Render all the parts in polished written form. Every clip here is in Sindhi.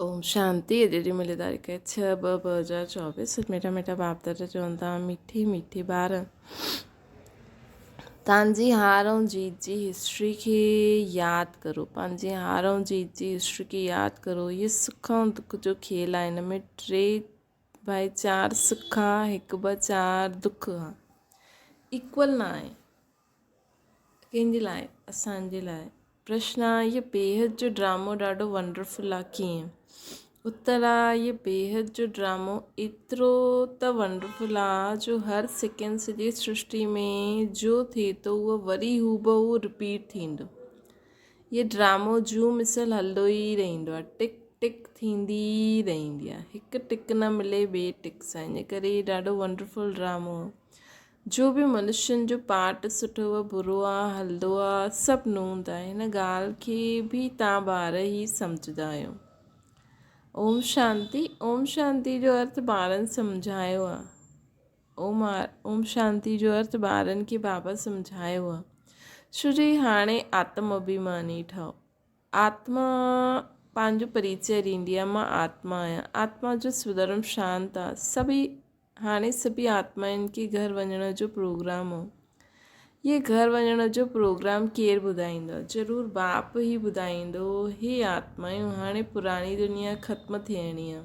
اوم شانتي. اڄ جي ملي تاريخ 6/2/2024. ميٺا ميٺا باپ دادا چون ٿا، مٺي مٺي ٻار، تانجي هار ۽ جيت جي هسٽري کي ياد ڪرو. پنهنجي هار ۽ جيت جي هسٽري کي ياد ڪرو. هي سک ۽ دک جو کيل آهي. هن ۾ ٽي ڀائي چار سک آ، هڪ ٻه چار دک آ، ايڪول نه آهي. ڪنهن جي لاء؟ اسان جي لاء. پرشن آ، هيء بيحد جو ڊرامو ڏاڍو ونڊرفل آ، ڪيئن؟ اتر آ، هيء بيحد جو ڊرامو ايترو ته ونڊرفل آ جو هر سيڪنڊ سڄي سرشٽي ۾ جو ٿئي ٿو اهو وري هوبهو رپيٽ ٿيندو. هيء ڊرامو جون مثل هلندو ئي رهندو آ، ٽڪ ٽڪ ٿيندي ئي رهندي آ، هڪ ٽڪ نه ملي ٻئي ٽڪ سان، ان ڪري هي ڏاڍو ونڊرفل ڊرامو آ. جو به منشين جو پاٽ سٺو و برو آ، هلندو آ، سڀ نوند آ. هن ڳالهه کي به تان ٻار ئي سمجهندا آهيو. اوم شانتي، اوم شانتي جو ارٿ ٻارن سمجهايو آ. اوم اوم شانتي جو ارٿ ٻارن کي بابا سمجهايو آ. شري هاڻي آتم اڀيماني ٺهو. آتما پنهنجو پريچيه ڏيندي آ، مان آتما آهيان. آتما جو سوڌرم شانت آ. سڀئي هاڻي سڀئي آتمائن کي گهر وڃڻ جو پروگرام هو. هيء گهر وڃڻ جو پروگرام ڪير ٻڌائيندو؟ ضرور باپ ئي ٻڌائيندو. هي آتمايون، هاڻي پراڻي دنيا ختم ٿيڻي آ.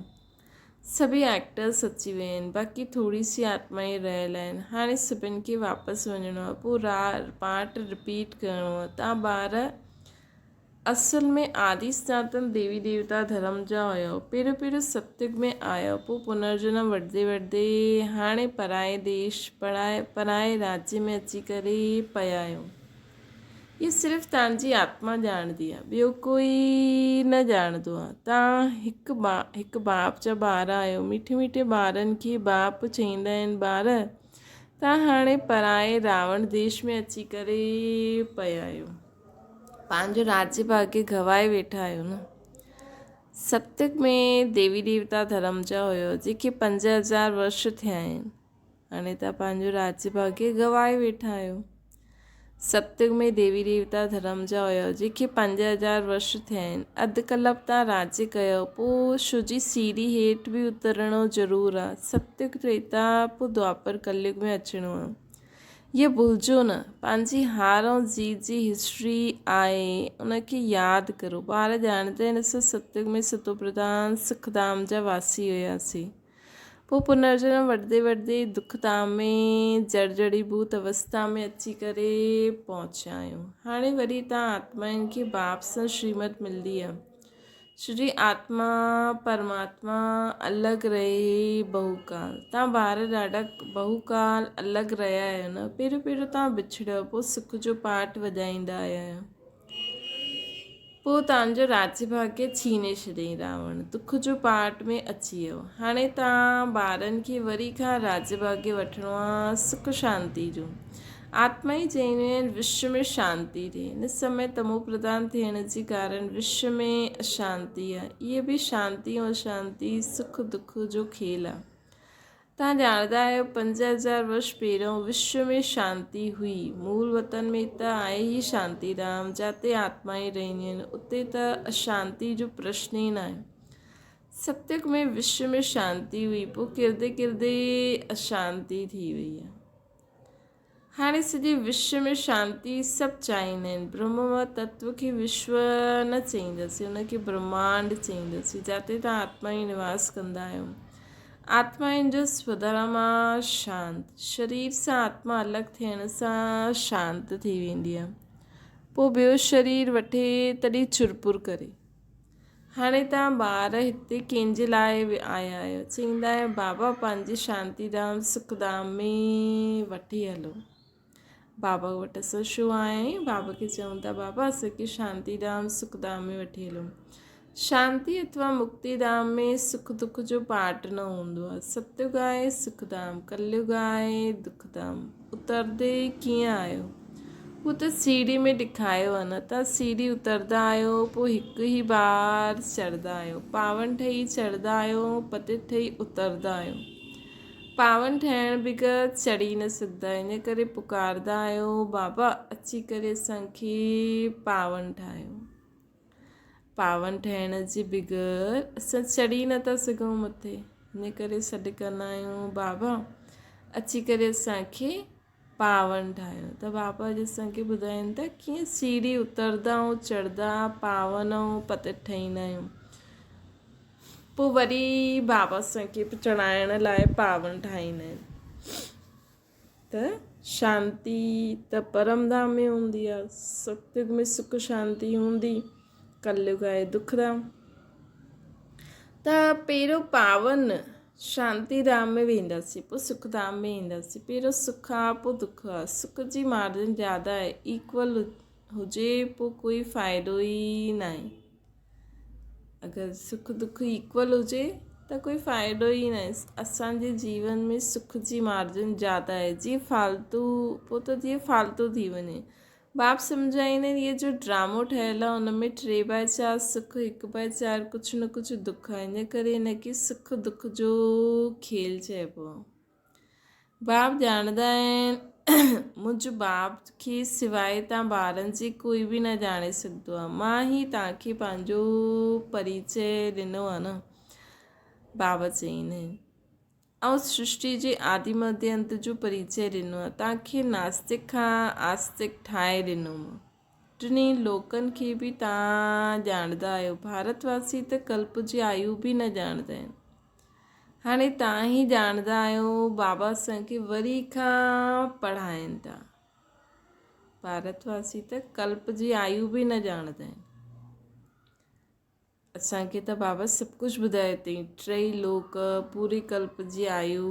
سڀئي ائڪٽرس اچي ويا آهن، باقي ٿوري سي آتمائون رهيل آهن. هاڻي سڀن کي واپس وڃڻو آ، پوء پارٽ رپيٽ ڪرڻو آ. تان ٻار اصل ۾ آدي سناتن ديوي ديوتا ڌرم جا هيو. پهريون پهريون ستيگ ۾ آيو، پوء پنرجنم وٺندي وٺندي هاڻي پرائي ديش، پرائي راجيه ۾ اچي ڪري پيا آهيو. اهو صرف توهان جي آتما ڄاڻندي آهي، ٻيو ڪوئي نه ڄاڻندو آهي. توهان هڪ باپ جا ٻار آهيو. مٺي مٺي ٻارن کي باپ چئيندا آهن، ٻار، توهان هاڻي پرائي راوڻ ديش ۾ اچي ڪري پيا آهيو. پنهنجو راجيه ڀاڳيه گنوائي ويٺا آهيو نه. ستيگ ۾ ديوي ديوتا ڌرم جا هيو جيڪي 5000 ورش ٿيا آهن. هاڻي توهان پنهنجو راجيه ڀاڳيه گنوائي ويٺا آهيو. ستيگ ۾ ديوي ديوتا ڌرم جا هيو جيڪي 5000 ورش ٿيا آهن. اڌ ڪلپ توهان راجيه ڪيو پوء شو جي سيڙهي هيٺ به اترڻو ضرور آ. ستيگ ٽريتا پوء دوآپر ڪليگ ۾ اچڻو آ. اهو ڀلجو نه، پنهنجي هار ۽ جيت جي هسٽري آهي، ان کي ياد ڪرو. ٻار ڄاڻندا آهن اسان ستيگ ۾ ستوپرڌان سک ڌام جا واسي هياسين. پوء پنرجنم وٺندي وٺندي دک ڌام ۾ جڙ جڙي ڀوت اوستا ۾ اچي ڪري پهچيا آهيون. هاڻي وري تان آتمائن کي باپ سان شريمت ملندي آهي. شري آتما پرماتما الڳ رهي بهوڪال. تان ٻار ڏاڍا بهوڪال الڳ رهيا آهيو نه. پهريون پهريون تان بڇڙيو پوء سک جو پاٺ وڄائيندا آيا آهيو. پوء تان جو راجيه ڀاڳيه ڇيني ڇڏيائين راوڻ. دک جو پاٺ ۾ اچي ويو. هاڻي تان ٻارن کي وري کان راجيه ڀاڳيه وٺڻو آ سک شانتي جو. آتما ئي چئينديون آهن وشو ۾ شانتي ٿئي. هن سمي تمو پرڌان ٿيڻ جي ڪارڻ وشو ۾ اشانتي آهي. اهي به شانتي ۽ اشانتي، سک دک جو کيل آهي. توهان ڄاڻندا آهيو 5000 ورش پهريون وشو ۾ شانتي هئي. مول وطن ۾ ته آهي ئي شانتي ڌام، جاتي آتمائين رهنديون آهن، اتي ته اشانتي جو پرشن ئي ناهي. ستيگ ۾ وشو ۾ شانتي هئي، پوء ڪردي ڪردي اشانتي ٿي وئي آهي. هاڻي سڄي وشو ۾ شانتي سڀ چاهيندا آهن. برهم تتو کي وشو نه چئينداسين، ان کي برهمانڊ چئينداسين، جاتي توهان آتمائي نواس ڪندا آهيو. آتمائن جو سوڌرم آ شانت. شرير سان آتما الڳ ٿيڻ سان شانت ٿي ويندي آهي. پوء ٻيو شرير وٺي تڏهن چرپر ڪري. هاڻي توهان ٻار هتي ڪنهن جي لاء آيا آهيو؟ چئيندا آهيو، بابا پنهنجي شانتي ڌام، سک ڌام ۾ وٺي هلو. بابا وٽ اسان ڇو آيا آهيون؟ بابا کي چئون ٿا، بابا اسان کي شانتي ڌام، سک ڌام ۾ وٺي هلو. شانتي اٿوا مڪتي ڌام ۾ سک دک جو پاٽ نه هوندو آهي. ستيگ آهي سک ڌام، ڪليگ آهي دک ڌام. اتردي ڪيئن آيو؟ هو ته سيڙهي ۾ ڏکايو آ نه. تان سيڙهي اتردا آهيو، پوء هڪ ئي بار چڙهندا آهيو. پاون ٺهي چڙهندا آهيو، پتيت ٺهي اتردا آهيو. پاون ٺهڻ بغير چڙهي نه سگهندا آهيو. ان ڪري پڪارندا آهيو، بابا اچي ڪري اسان کي پاون ٺاهيو. پاون ٺهڻ جي بغير اسان چڙهي نه ٿا سگهون مٿي. ان ڪري سڏ ڪندا آهيون بابا اچي ڪري اسان کي پاون ٺاهيو ته بابا اڄ اسان کي ٻڌائين ٿا ڪيئن سيڙهي اتردا ۽ چڙهدا پاون ۽ پتت ٺهيندا آهيون. پوء وري بابا اسان کي چڙهائڻ لاء پاون ٺاهيندا آهن. ته شانتي ته پرم ڌام ۾ هوندي آهي. ستيگ ۾ سک شانتي هوندي، ڪليگ آهي دک ڌام. ته پهريون پاون شانتي ڌام ۾ وينداسين، پوء سک ڌام ۾ اينداسين. پهريون سک آ پوء دک آ. سک جي مارجن زياده آهي، ايڪول هجي پوء ڪوئي فائدو ئي ناهي. اگر سک دک ايڪول هجي ته ڪوئي فائدو ئي ناهي. اسان جي جيون ۾ سک جي مارجن زياده آهي، جيئن فالتو پوء ته جيئن فالتو ٿي وڃي. باپ سمجهائيندا آهن هيء جو ڊرامو ٺهيل آهي ان ۾ ٽي باء چار سک هڪ باء چار ڪجهه نه ڪجهه دک آهي ان ڪري هن کي سک دک جو کيل چئبو آهي. باپ ڄاڻندا آهن منهنجو باپ کي سواء تان ٻارن جي ڪوئي به نه ڄاڻي سگهندو آهي مان ئي تان کي پنهنجو پريچئه ڏنو آهي نه بابا چئيندا آهن. آئون سرشٽي جي آدي مڌي انت جو پريچئه ڏنو آهي، توهان کي ناستڪ کان آستڪ ٺاهي ڏنو مان. ٽنهي لوڪن کي به توهان ڄاڻندا آهيو. ڀارت واسي ته ڪلپ جي آيو به نه ڄاڻندا آهن. هاڻي توهان ئي ڄاڻندا آهيو، بابا اسان کي وري کان پڙهائين ٿا. ڀارت واسي ته ڪلپ جي آيو به نه ڄاڻندا آهن. اسان کي ته بابا سڀ ڪجهه ٻڌايو اٿئي، ٽئي لوڪ، پوري ڪلپ جي آيو،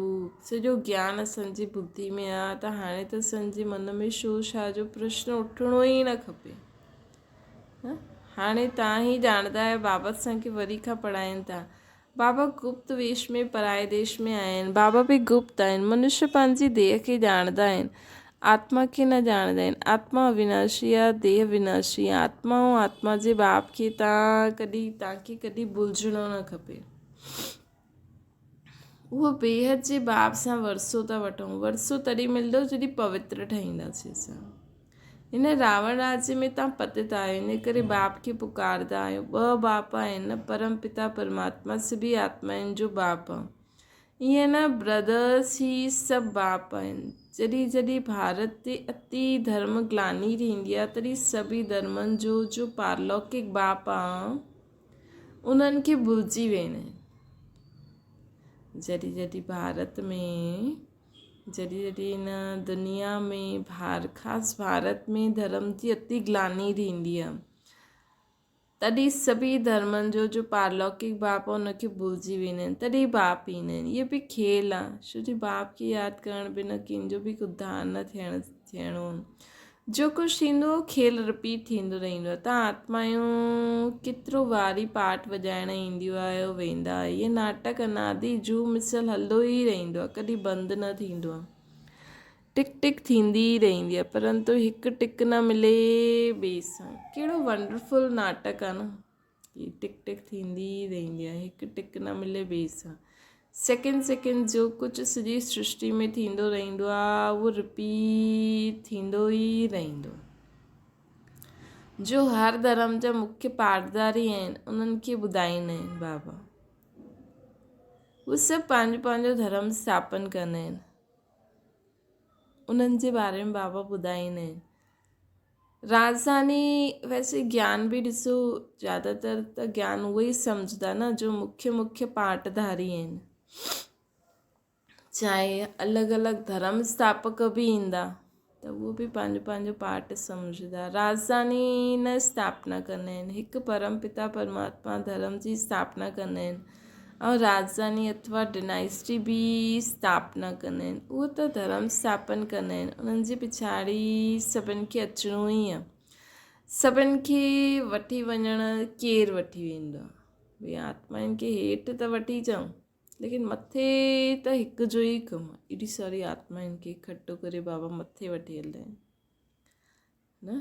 سڄو گيان اسان جي ٻڌي ۾ آ ته هاڻي ته اسان جي من ۾ شو ڇا جو پرشن اٺڻو ئي نه کپي. هاڻي توهان ئي ڄاڻندا آهيو بابا اسان کي وري کان پڙهائين ٿا. بابا گپت ويش ۾ پرائي ديش ۾ آيا آهن. بابا به گپت آهن. منشيه پنهنجي ديهه کي ڄاڻندا آهن، آتما کي نه ڄاڻندا آهن. آتما اويناشي آهي، ديهه وناشي آهي. آتما ۽ آتما جي باپ کي توهان ڪڏهن توهان کي ڪڏهن ڀلجڻو نه کپي. اهو بيحد جي باپ سان ورثو ٿا وٺون. ورثو تڏهن ملندو جڏهن پوتر ٺهينداسين اسان. هن راوڻ راجيه ۾ توهان پتت آهيو، ان ڪري باپ کي پڪاردا آهيو. ٻه باپ آهن نه، پرم پتا پرماتما سڀئي آتمائن جو باپ آهي. ائين نه برادرس هي سڀ باپ آهن. جڏهن جڏهن ڀارت تي اتي ڌرم گلاني ٿيندي آهي، تڏهن سڀئي ڌرمن جو جو پارلوڪڪ باپ آهي، انهن کي ڀلجي ويندا آهن. جڏهن جڏهن ڀارت ۾. جڏهن جڏهن هن دنيا ۾ ڀار خاص ڀارت ۾ ڌرم جي اتي گلاني ٿيندي آهي تڏهن سڀئي ڌرمن جو جو پارلوڪڪ باپ آهي ان کي ڀلجي ويندا آهن تڏهن باپ ايندا آهن اهو به کيل آهي ڇو جو باپ کي ياد ڪرڻ بنا ڪنهن جو به اڌار نه ٿيڻ ٿيڻو جو ڪجهه ٿيندو هو کيل رپيٽ ٿيندو رهندو آهي. تان آتمائون ڪيترو واري پارٽ وڄائڻ اينديون آهيو ويندا آهيو. هيء ناٽڪ انادي جوء مثل هلندو ئي رهندو آهي، ڪڏهن بند نه ٿيندو آهي. ٽڪ ٽڪ ٿيندي ئي رهندي آهي، پرنتو هڪ ٽڪ نه ملي ٻئي سان. ڪهڙو ونڊرفل ناٽڪ آهي نه. هي ٽڪ ٽڪ ٿيندي ئي رهندي آهي، هڪ ٽڪ نه ملي ٻئي سان. سيڪنڊ سيڪنڊ جو ڪجهه سڄي سرشٽي ۾ ٿيندو رهندو آهي، اهو رپيٽ ٿيندو ئي رهندو. جو هر ڌرم جا مکيه پاٺداري آهن، انهن کي ٻڌائيندا آهن بابا. هو سڀ پنهنجو پنهنجو ڌرم اسٿاپن ڪندا آهن. انهن جي باري ۾ بابا ٻڌائيندا آهن. راجڌاني ويسي گيان به ڏسو زياده تر ته گيان اهي ئي سمجهندا نه جو مکيه مکيه پاٺ ڌاري آهن چاهي الڳ الڳ ڌرم اسٿاپڪ به ايندا ته اهو به پنهنجو پنهنجو پاٺ سمجهندا راجڌاني نه اسٿاپنا ڪندا آهن هڪ پرم پتا پرماتما ڌرم جي اسٿاپنا ڪندا آهن ۽ راڄڌاني اٿوا ڊنائسٽي به اسٿاپنا ڪندا آهن. اهو ته ڌرم اسٿاپن ڪندا آهن. انهن جي پڇاڙي سڀن کي اچڻو ئي آهي. سڀن کي وٺي وڃڻ ڪير وٺي ويندو آهي؟ ڀئي آتمائن کي هيٺ ته وٺي اچون ليڪن مٿي ته هڪ جو ئي ڪم آهي. ايڏي ساري آتمائن کي اڪٺو ڪري بابا مٿي وٺي هلندا آهن. نه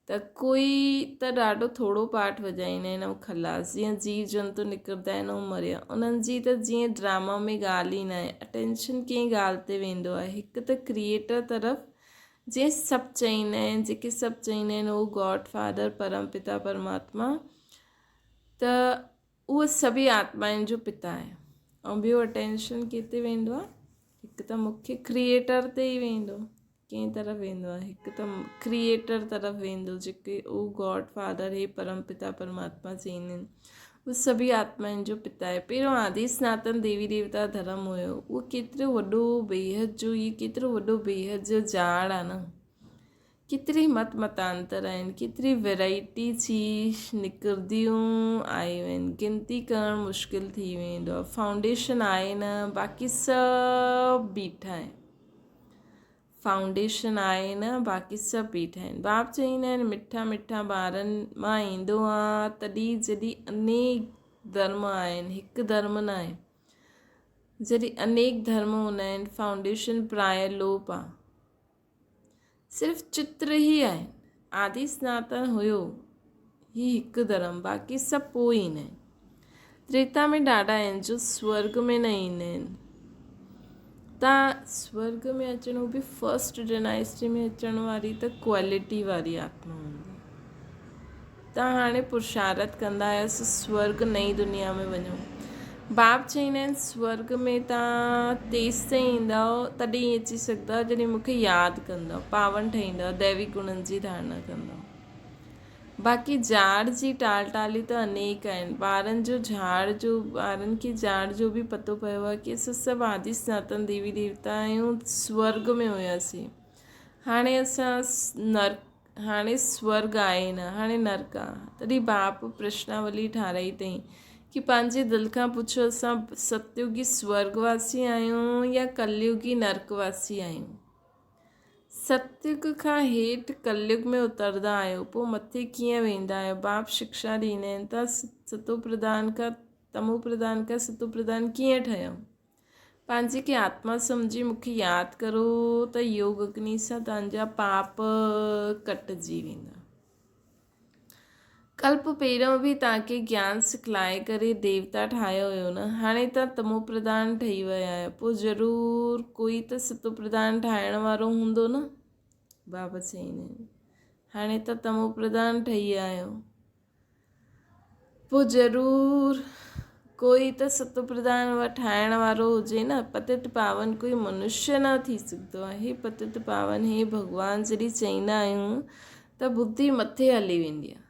ته ڪوئي ته ڏاڍو ٿورو پارٽ وڄائيندا آهن ۽ خلاص جيئن جيو جنتو نڪرندا آهن ۽ مريا انهن جي ته جيئن ڊراما ۾ ڳالهه ئي ناهي اٽينشن ڪنهن ڳالهه تي ويندو آهي هڪ ته ڪريئيٽر طرف جيئن سڀ چئيندا آهن جيڪي سڀ چئيندا آهن اهو گاڊ فادر پرم پتا پرماتما. ته اهو سڀئي آتمائن جو پتا آهي. ۽ ٻيو اٽينشن ڪنهن تي ويندو آهي؟ هڪ ته مکيه ڪريئيٽر تي ئي ويندو. ڪنهن طرف ويندو آهي؟ هڪ ته ڪريئيٽر طرف ويندو جيڪي او گاڊ فادر هي پرم پتا پرماتما چئيندا آهن. اهو سڀئي آتمائن جو پتا آهي. پهريون آدي سناتن ديوي ديوتا ڌرم هيو. اهو ڪيترو وڏو بيحد جو هي ڪيترو وڏو بيحد جو جاڙ آهي نه. ڪيتري مت متانتر آهن، ڪيتري ويرائٽي جي نڪرنديون آيون آهن، گنتي ڪرڻ مشڪل ٿي ويندو آهي. فائونڊيشن آهي نه، باقي سڀ بيٺا آهن. فائونڊيشن آهي نه، باقي سڀ بيٺا آهن. باپ چئيندا آهن، مٺا مٺا ٻارن مان ايندو آهيان تڏهن جڏهن انيڪ ڌرم آهن، هڪ ڌرم نه آهي. جڏهن انيڪ ڌرم هوندا آهن، فائونڊيشن پراء لوپ آهي. صرف چتر ئي آهن. آدي سناتن هيو هي هڪ ڌرم باقي سڀ پوء ايندا آهن. تريتا ۾ ڏاڍا آهن جو سورڳ ۾ نه ايندا آهن. تان سورڳ ۾ اچڻ هو به فرسٽ ڊنائسٽي ۾ اچڻ واري ته ڪوالٽي واري آتما هوندي. تان هاڻي پرشارت ڪندا آهيو سو سورڳ نئين دنيا ۾ وڃو. باپ چئيندا آهن سورڳ ۾ تان تيستائين ايندؤ تڏهن ئي اچي سگهندؤ جڏهن مون کي ياد ڪندؤ، پاون ٺهيندؤ، ديوي گڻن جي ڌارڻا ڪندؤ. باقي جاڙ جي ٽال ٽالي ته انيڪ آهن. ٻارن جو جھاڙ جو ٻارن کي جاڙ جو به پتو پيو آهي ڪي اسان سڀ آدي سناتن ديوي ديوتا آهيون سورڳ ۾ هياسين هاڻي اسان نرڪ هاڻي سورڳ آهي نه، هاڻي نرڪ آ. تڏهن باپ پرشناولي ٺاهرائي اٿئين ڪي پنهنجي دل کان پڇو اسان ستيوگي سورڳ واسي آهيون يا ڪليوگي نرڪ واسي آهيون. ستيوگ کان هيٺ ڪليوگ ۾ اترندا آهيو، پوء مٿي ڪيئن ويندا آهيو؟ باپ شڪشا ڏيندا آهن ته ستو پرڌان کان تمو پرڌان کان ستو پرڌان ڪيئن ٺهيو؟ پنهنجي کي آتما سمجهي مون کي ياد ڪرو ته يوگ اگني سان توهان جا پاپ ڪٽجي ويندا. ڪلپ پهريون به توهان کي گيان سکلائي ڪري ديوتا ٺاهيو هيو نه، هاڻي توهان تمو پرڌان ٺهي ويا آهيو، پوء ضرور ڪوئي ته ستو پرڌان ٺاهڻ وارو هوندو نه؟ بابا چئين هاڻي توهان تمو پرڌان ٺهي ويا آهيو. پوء ضرور ڪوئي ته ستو پرڌان ٺاهڻ وارو هجي نه. پتت پاون ڪوئي منشيه نه ٿي سگهندو آهي. هي پتت پاون، هي ڀڳوان جڏهن چئيندا آهيون ته ٻڌي مٿي هلي ويندي آهي.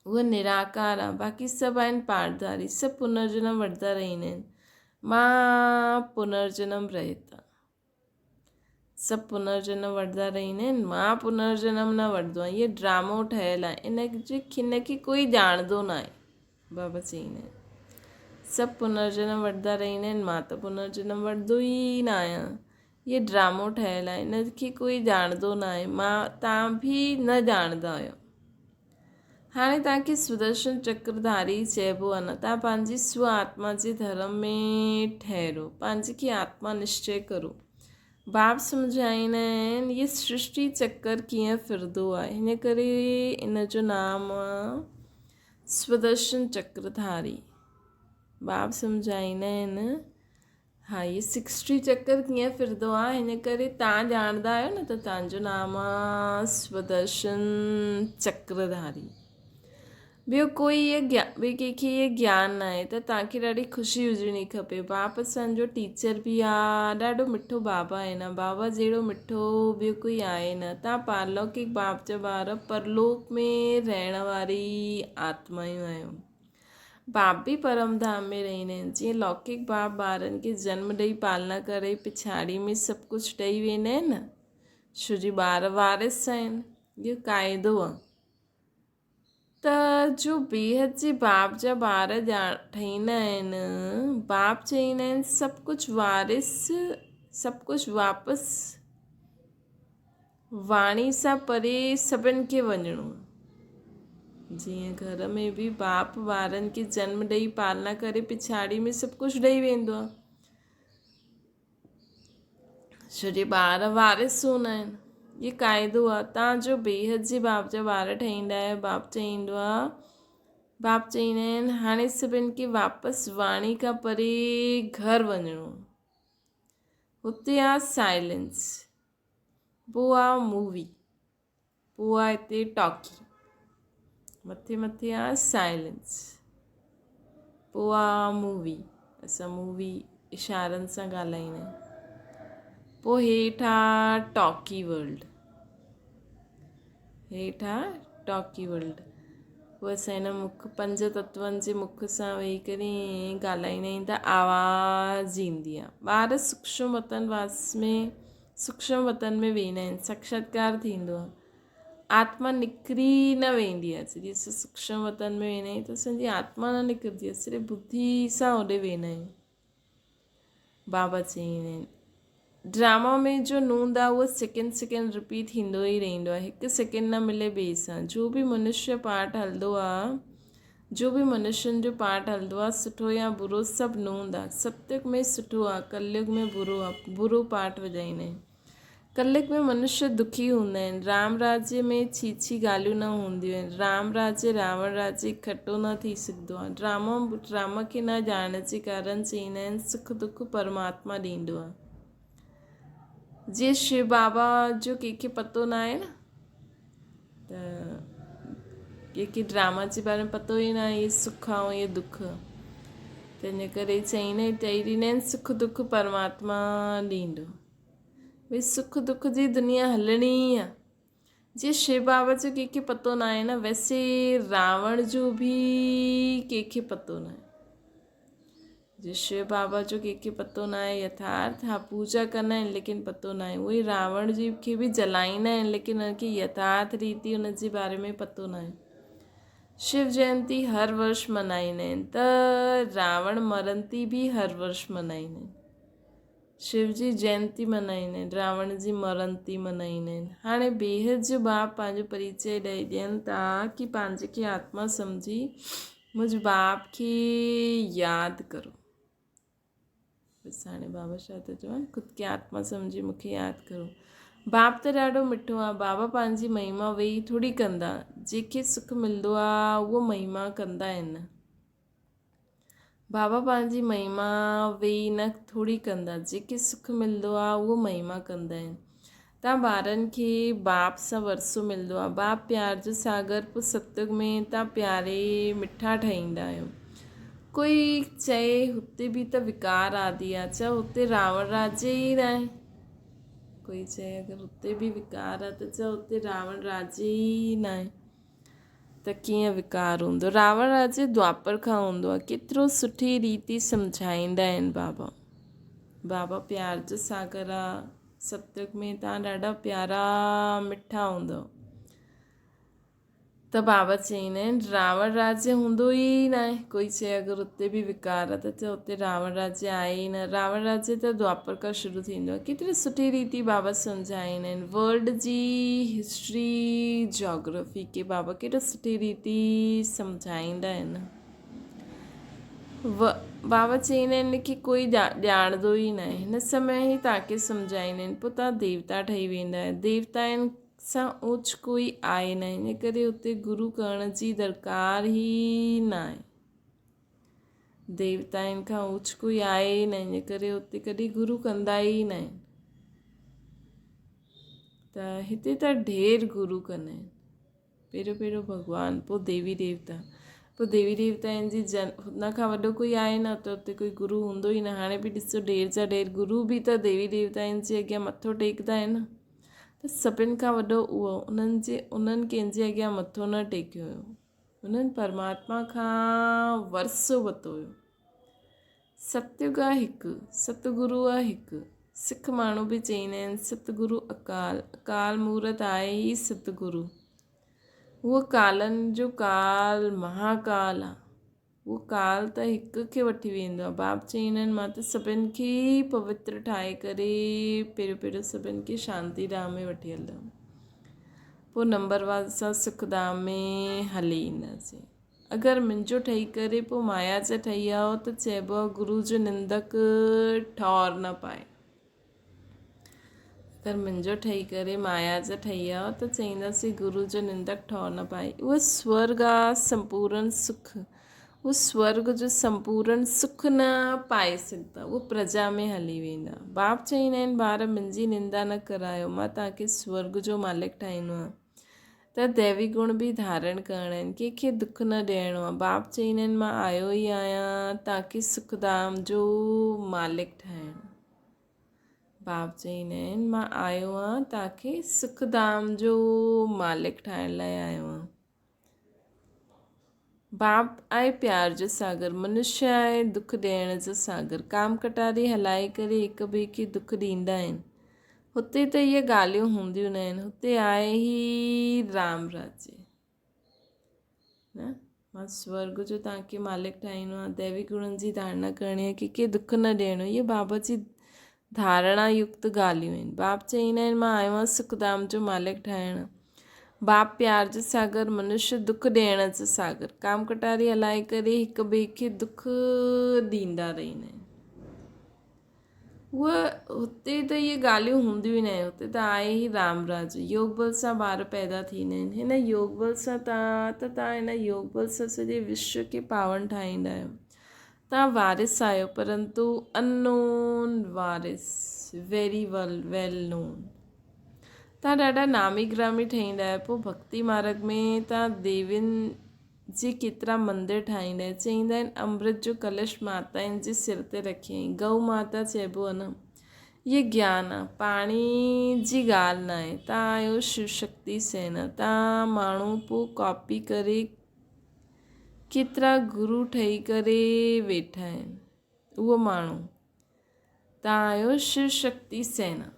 اهو نراڪار آهي، باقي سڀ آهن پاڙڌاري، سڀ پنرجنم وٺندا رهندا آهن. مان پنرجنم رهت آهيان. سڀ پنرجنم وٺندا رهندا آهن، مان پنرجنم نه وٺندو آهيان. هيء ڊرامو ٺهيل آهي، ان جي کن کي ڪوئي ڄاڻندو نه آهي. بابا چئيندا آهن، سڀ پنرجنم وٺندا رهندا آهن، مان ته پنرجنم وٺندو ئي نه آهيان. هيء ڊرامو ٺهيل آهي، ان کي ڪوئي ڄاڻندو نه آهي، مان توهان به نه ڄاڻندا آهيو. هاڻي توهان کي سدرشن چڪرڌاري چئبو آهي نه، توهان پنهنجي سو آتما جي ڌرم ۾ ٺهرو، پنهنجي کي آتما نشچي ڪرو. باپ سمجهائيندا آهن هي سرشٽي چڪر ڪيئن ڦرندو آهي، هن ڪري ان جو نام آهي سدرشن چڪرڌاري. باپ سمجهائيندا آهن ها هي سڪسٽي چڪر ڪيئن ڦرندو آ هن ڪري تان ڄاڻندا آهيو نه ته تان جو نام آ سودرشن چڪرڌاري. ٻيو ڪوئي هي ٻئي ڪنهن کي هي گيان نه آهي ته تان کي ڏاڍي خوشي هجڻي کپي. باپ اسان جو ٽيچر به آ ڏاڍو مٺو بابا آهي نه بابا جهڙو مٺو ٻيو ڪوئي آهي نه. تان پارلوڪڪ باپ جا ٻار پرلوڪ ۾ رهڻ واري آتمايون آهيو. باپ به پرم ڌام ۾ رهندا آهن. جيئن لوڪڪ باپ ٻارن کي جنم ڏئي پالنا ڪري پڇاڙي ۾ سڀ ڪجهه ڏئي ويندا آهن نه، ڇو جي ٻار وارث آهن. اهو قاعدو آهي ته جو بيحد جي باپ جا ٻار ٺهيندا آهن. باپ چئيندا آهن سڀ ڪجهه وارث سڀ ڪجهه واپس واڻي سان پري سڀن کي وڃڻو. جيئن گهر ۾ به باپ ٻارن کي جنم ڏئي پالنا ڪري پڇاڙي ۾ سڀ ڪجهه ڏئي ويندو آهي. ڇو جي ٻار وارث هوندا آهن. هي قاعدو آهي. تان جو بيحد جي باپ جا ٻار ٺهيندا آهيو. باپ چئيندو آهي باپ چئيندا آهن هاڻي سڀن کي واپس واڻي کان پري گهر وڃڻو. هتي آ سائلنس. پوء آ مووي، پوء آ هتي ٽاڪي. مٿي مٿي آ سائلنس، پوء آ مووي، اسان مووي اشارن سان ڳالهائيندا آهيون، پوء هيٺ آ ٽاڪي ورلڊ، هيٺ آ ٽاڪي ورلڊ، پوء اسان هن مک پنج تتون جي مک سان ويهي ڪري ڳالهائيندا آهيون ته آواز ايندي آ. ٻار سوڪشم وطن واس ۾ سوڪشم وطن ۾ ويندا آهن، ساکشاتڪار ٿيندو آ. آتما نڪري نه ويندي آهي. جڏهن اسان سوڪشم وطن ۾ ويندا آهيون ته اسان جي آتما نه نڪرندي آهي، صرف ٻڌي سان هوڏي ويندا آهيون. بابا چئيندا آهن ڊراما ۾ جو نوند آهي اهو سيڪنڊ سيڪنڊ رپيٽ ٿيندو ئي رهندو آهي، هڪ سيڪنڊ نه ملي ٻئي سان. جو به منشيه پارٽ هلندو آهي، جو به منشين جو پارٽ هلندو آهي، سٺو يا برو سڀ نوند آهي. ستيگ ۾ سٺو آهي، ڪليگ ۾ برو آهي، برو پارٽ وڄائيندا آهن. ڪليگ ۾ منشيه دکي هوندا آهن. رام راجيه ۾ ڇي ڇي ڳالهيون نه هونديون آهن. رام راجيه راوڻ راجيه اڪٺو نه ٿي سگهندو آهي. ڊرامو ڊرام کي نه ڄاڻڻ جي ڪارڻ چئيندا آهن سک دک پرماتما ڏيندو آهي. جيئن شو بابا جو ڪنهن کي پتو نه آهي نه ته ڪنهن کي ڊراما جي باري ۾ پتو ئي نه آهي هي سک آهي هي دک، تنهن جي ڪري چئيندا آهن چئي ڏيندا آهن سک دک پرماتما ڏيندو. ڀئي سک دک جي دنيا هلڻي ئي آ. جيئن شو بابا جو ڪنهن کي پتو ناهي نه ويسي راوڻ جو به ڪنهن کي پتو ناهي. جيئن شو بابا جو ڪنهن کي پتو ناهي يٿارٿ ها پوجا ڪندا آهن ليڪن پتو ناهي. اهي راوڻ جي کي به جلائيندا آهن ليڪن ان کي يٿارٿ ريتي ان جي باري ۾ پتو ناهي. شو جينتي هر ورش منائيندا آهن ته راوڻ مرنتي به هر ورش منائيندا آهن. شو جي جينتي منائيندا آهن، راوڻ جي مرنتي منائيندا آهن. هاڻي بيحد جو باپ پنهنجو پريچيه ڏئي ڏين ٿا ڪي پنهنجي کي آتما سمجهي مجھ باپ کي ياد ڪرو. بس هاڻي بابا ڇا ٿو چون، خود کي آتما سمجهي مون کي ياد ڪرو. باپ ته ڏاڍو مٺو آ، بابا پنهنجي مهما ويهي ٿوري ڪندا، جنهن کي سک ملندو آ اهو مهما ڪندا آهن. بابا پنهنجي مهما ويهي نه ٿوري ڪندا، جيڪي سک ملندو آ اهو مهما ڪندا آهن. تان ٻارن کي باپ سان ورثو ملندو آ، باپ پيار جو ساگر پوء ستيگ ۾ تان پياري مٺا ٺهيندا آهيو. ڪوئي چئي هتي به ته وڪار آدي آ، چئو هتي راوڻ راجيه ئي ناهي. ڪوئي چئي اگر هتي به وڪار آ ته چئو هتي راوڻ راجيه ئي ناهي. ته ڪيئن وڪار هوندو. راوڻ راجيه دوآپر کان هوندو آهي. ڪيترو سٺي ريتي سمجهائيندا آهن بابا. بابا پيار جو ساگر آ. ستيگ ۾ تان ڏاڍا پيارا مٺا هوندؤ. ته بابا چئيندا آهن راوڻ راجيه هوندو ئي ناهي. ڪوئي چئي اگر اتي به وڪار آ ته چئو اتي راوڻ راجيه آهي ئي نه. راوڻ راجيه ته دوآپر کان شروع ٿيندو آهي. ڪيتري سٺي ريتي بابا سمجهائيندا آهن. ورلڊ جي هسٽري جاگرافي کي بابا ڪيڏو سٺي ريتي سمجهائيندا آهن. بابا چئيندا آهن ڪي ڪوئي ڄاڻندو ئي ناهي. هن سمي ئي توهان کي سمجهائيندا آهن. پوء توهان ديوتا ٺهي ويندا آهيو. ديوتائن سان اوچ ڪوئي آهي نه، ان ڪري اتي گرو ڪرڻ جي درڪار ئي ناهي. ديوتائن کان اوچ ڪوئي آهي ئي نه، ان ڪري اتي ڪڏهن گرو ڪندا ئي نه آهن. ته هتي ته ڍير گرو ڪندا آهن. پهريون پهريون ڀڳوان، پوء ديوي ديوتا. پوء ديوي ديوتائن جي جن هن کان وڏو ڪوئي آهي نه ته اتي ڪوئي گرو هوندو ئي نه. هاڻي به ڏسو ڍير جا ڍير گرو به ته ديوي ديوتائن جي اڳيان مٿو ٽيڪدا آهن نه. ته سڀن کان وڏو اهو انهن جي انهن ڪنهن جي اڳيان مٿو نه ٽيڪيو هيو. انهن پرماتما کان ورثو ورتو هيو. ستيگ آ هڪ، ستگرو آ هڪ. سک ماڻهو به چئيندا آهن ستگرو اڪال، اڪال مورت آهي ئي ستگرو. هو ڪالن جو ڪال مهاڪال آ. اهو ڪال ته هڪ کي وٺي ويندو آهي. باپ چئيندا آهن مان ته سڀن کي ئي پوتر ٺاهي ڪري پهريون پهريون سڀن کي شانتي ڌام ۾ وٺي هلندم. پوء نمبر وار اسان سک ڌام ۾ هلي اينداسين. اگر منهنجو ٺهي ڪري پوء مايا جا ٺهي آئو ته چئبو آهي گرو جو نندڪ ٺور نه پائي. اگر منهنجو ٺهي ڪري مايا جا ٺهي آئو ته چئينداسين گرو جو نندڪ ٺهو نه پائي. اهو سورڳ آ سمپورن سک. اهو سورڳ جو سمپورن سک نه پائي سگهندا. اهو پرجا ۾ هلي ويندا. باپ چئيندا آهن ٻار منهنجي نندا نه ڪرايو مان توهان کي سورڳ جو مالڪ ٺاهيندو آهيان. ته ديوي گڻ به ڌارڻ ڪرڻا آهن، ڪنهن کي دک نه ڏيڻو آهي. باپ چئيندا آهن، مان آيو ئي آهيان توهان کي سک ڌام جو مالڪ ٺاهڻ. باپ چئيندا آهن، مان آيو آهيان توهان کي سک ڌام جو مالڪ ٺاهڻ لاء آيو آهيان. باپ آهي پيار جو ساگر، منشيه آهي دک ڏيڻ جو ساگر. ڪام ڪٽاري هلائي ڪري هڪ ٻئي کي دک ڏيندا آهن. هتي ته اهي ڳالهيون هونديون نه آهن. هتي آهي ئي رام راجيه. نه مان سورگ جو توهان کي مالڪ ٺاهيندو آهيان. ديوي گڻن جي ڌارڻا ڪرڻي آهي، ڪنهن کي دک نه ڏيڻو. اهي بابا جي ڌارڻا يڪت ڳالهيون آهن. باپ چئيندا آهن، مان آيو آهيان سک ڌام جو مالڪ ٺاهڻ. باپ پيار جو ساگر، منشيه دک ڏيڻ جو ساگر. ڪام ڪٽاري هلائي ڪري هڪ ٻئي کي دک ڏيندا رهندا آهن. هوء هتي ته اهي ڳالهيون هونديون ئي ناهن. هتي ته آهي ئي رام راج. يوگ بل سان ٻار پيدا ٿيندا آهن. هن يوگ بل سان ته توهان هن يوگ بل سان سڄي وشو کي پاون ٺاهيندا آهيو. توهان وارث آهيو پرنتو ان نون وارث، Very well well known. توهان ڏاڍا نامي گرامي ٺهيندا آهيو پوء ڀڳتي مارڳ ۾ توهان ديوين جي ڪيترا مندر ٺاهيندا آهيو. چئيندا آهن امرت جو ڪلش ماتائن جي سر تي رکيائين. گئو ماتا چئبو آهي نه. هي گيان آهي پاڻي جي ڳالهه ناهي. توهان آهيو شو شڪتي سينا. توهان ماڻهو پوء ڪاپي ڪري ڪيترا گرو ٺهي ڪري ويٺا آهن. اهو ماڻهو توهان آهيو شو شڪتي سينا.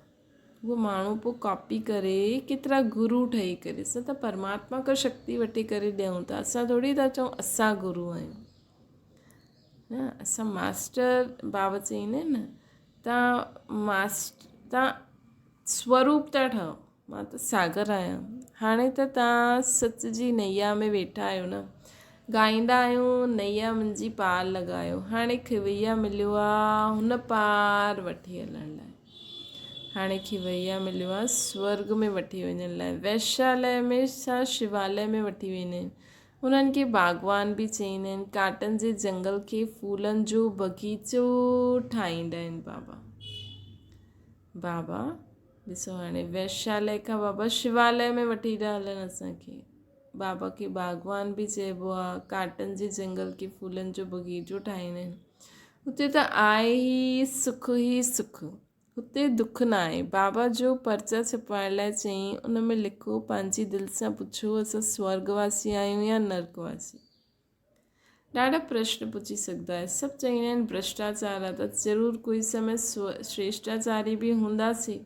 اهو ماڻهو پوء ڪاپي ڪري ڪيترا گرو ٺهي ڪري. اسان ته پرماتما کان شڪتي وٺي ڪري ڏيون ٿا. اسان ٿوري ٿا چئون اسان گرو آهيون. نه اسان ماسٽر بابا چئيندا آهن نه توهان ماسٽر توهان سوروپ ٿا ٺهو. مان ته ساگر آهيان. هاڻي ته توهان سچ جي نيا ۾ ويٺا آهيو نه. ڳائيندا آهيون نيا منهنجي پار لڳايو. هاڻي کيويا مليو آ هن پار وٺي هلڻ لاء. هاڻي کيويا مليو آ سورڳ ۾ وٺي وڃڻ لاء. ويشاليه ۾ سان شواليه ۾ وٺي ويندا آهن. انهن کي باغبان به چئيندا آهن. ڪاٽن جي جنگل کي ڦولن جو باغيچو ٺاهيندا آهن بابا. بابا ڏسو هاڻي ويشاليه کان بابا شواليه ۾ وٺي ٿا هلن اسان کي. بابا کي باغبان به چئبو آ. ڪاٽن جي جنگل کي ڦولن جو باغيچو ٺاهيندا آهن. هتي ته آهي ئي سک ئي سک. هتي دک ناهي. بابا جو پرچا ڇپائڻ لاء چيائين ان ۾ لکو پنهنجي دل سان پڇو اسان سورڳ واسي آهيون يا نرڪ واسي. ڏاڍا پرشن پڇي سگهندا آهيو. سڀ چئيندا آهن ڀرشٽاچار آهي ته ضرور ڪوئي سمي شريشٽاچاري به هونداسين.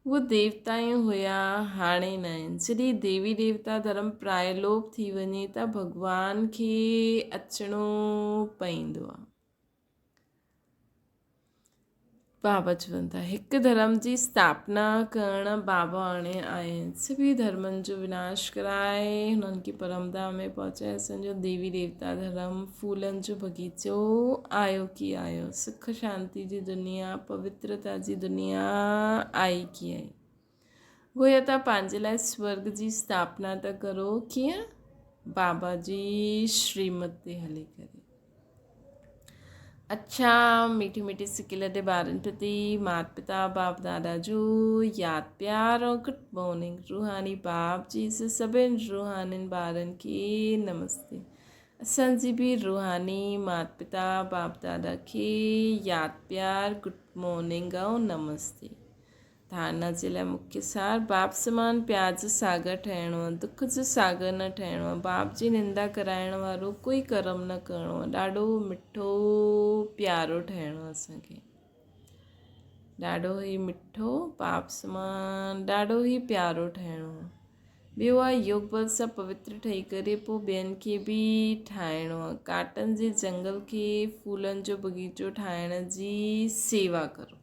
اهي ديوتا ئي هيا هاڻي نه آهن. جڏهن ديوي ديوتا ڌرم پرائلوپ ٿي وڃي ته ڀڳوان کي اچڻو پئيندو آهي. بابا چون ٿا، هڪ ڌرم جي اسٿاپنا ڪرڻ بابا آڻي آيا آهن. سڀني ڌرمن جو وناش ڪرائي هنن کي پرم ڌام ۾ پهچائي اسان جو ديوي ديوتا ڌرم ڦولن جو باغيچو آيو ڪي آيو. سک شانتي جي دنيا پوترتا جي دنيا آئي ڪي آئي. گويا توهان پنهنجي لاء سورڳ جي اسٿاپنا ٿا ڪرو ڪيئن؟ بابا جي شريمت تي هلي ڪري. اڇا ميٺي ميٺي سڪي لڏي ٻارن پرتي مات پتا باپ دادا جو ياد پيار اور گڊ مارننگ روحاني باپ جي سي سڀن روحانين ٻارن کي نمستي اسان جي به روحاني مات پتا باپ دادا کي ياد پيار گڊ مارننگ اور نمستي ڌارڻا جي لاء مکيه سار، باپ سمان پيار جو ساگر ٺهڻو آهي، دک جو ساگر نه ٺهڻو آهي، باپ جي نندا ڪرائڻ وارو ڪوئي ڪرم نه ڪرڻو آهي، ڏاڍو مٺو پيارو ٺهڻو آهي اسان کي، ڏاڍو ئي مٺو باپ سمان ڏاڍو ئي پيارو ٺهڻو آهي. ٻيو آهي يوگ بل سان پوتر ٺهي ڪري پوء ٻين کي به ٺاهڻو آهي، ڪاٽن جي جنگل کي ڦولن جو باغيچو ٺاهڻ جي سيوا ڪرو.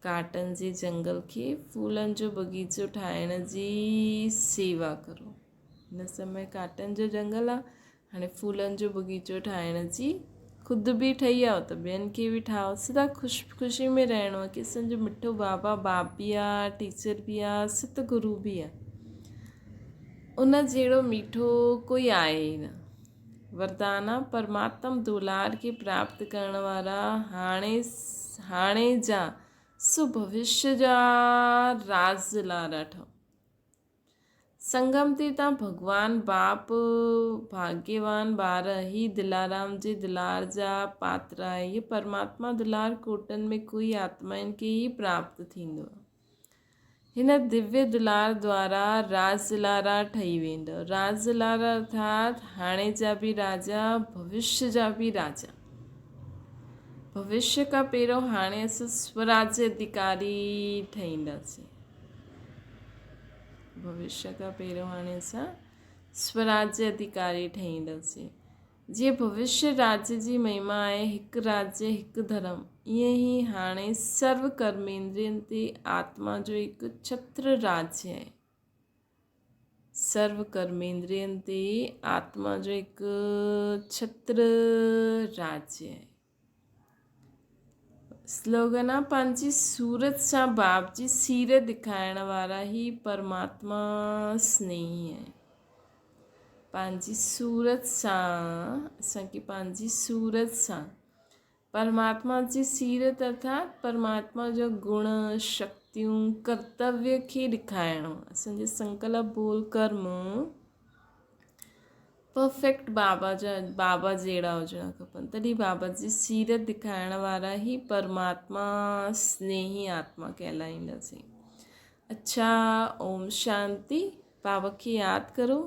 ڪاٽن جي جنگل کي ڦولن جو باغيچو ٺاهڻ جي سيوا ڪرو. هن سمي ڪاٽن جو جنگل آ، هاڻي ڦولن جو باغيچو ٺاهڻ جي خود به ٺهي آئو ته ٻين کي به ٺاهو. سدا خوش خوشي ۾ رهڻو آ ڪي اسان جو مٺو بابا باپ به آ، ٽيچر به آ، ست گرو به آ. ان جهڙو مٺو ڪوئي آهي ئي نه. وردانا، پرماتم دولار کي پراپت ڪرڻ وارا هاڻي هاڻي جا سو ڀوشيه جا راز لارا ٺهو. سنگم تي تان ڀڳوان باپ ڀاڳيوان ٻار هي دلارام جي دلار جا پاتر آهي. هي پرماتما دلار ڪوٽن ۾ ڪوئي آتمائن کي ئي پراپت ٿيندو آهي. هن دويه دلار دوارا راز دلارا ٺهي ويندو. راز دلارا ارٿات هاڻي جا به راجا ڀوشيه جا به راجا. ڀوشيه کان پهريون هاڻي اسان سوراجيه اڌيڪاري ٺهينداسين. ڀوشيه کان پهريون هاڻي اسان سوراجيه اڌيڪاري ٺهينداسين. جيئن ڀوشيه راجيه جي مهما آهي هڪ راجيه هڪ ڌرم، ائين ئي هاڻي سرو ڪرميندرين تي آتما جو هڪ ڇتر راجيه آهي. سرو ڪرميندرين تي آتما جو هڪ ڇتر راجيه آهي. سلوگن آ پنهنجي صورت سان باپ جي سيرت ڏکائڻ وارا هي پرماتما سنيهي آهن. پنهنجي صورت سان اسان کي پنهنجي صورت سان پرماتما جي سيرت ارٿات پرماتما جو گڻ شڪتيون ڪرتويه کي ڏکائڻو اسان جي سنڪلپ بول ڪرم پرفيڪٽ بابا جا بابا جهڙا هجڻا کپن تڏهن بابا جي سيرت ڏکائڻ وارا هي پرماتما سنيهي آتما ڪهلائينداسين اڇا اوم شانتي بابا کي ياد ڪرو.